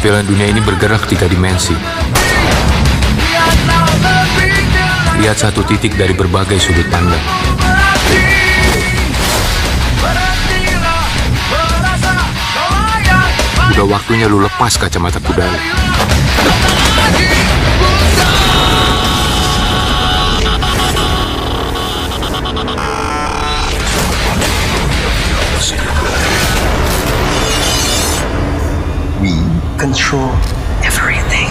Tampilan dunia ini bergerak 3 dimensi. Lihat satu titik dari berbagai sudut pandang. Udah waktunya lu lepas kacamata kuda lu. We control everything.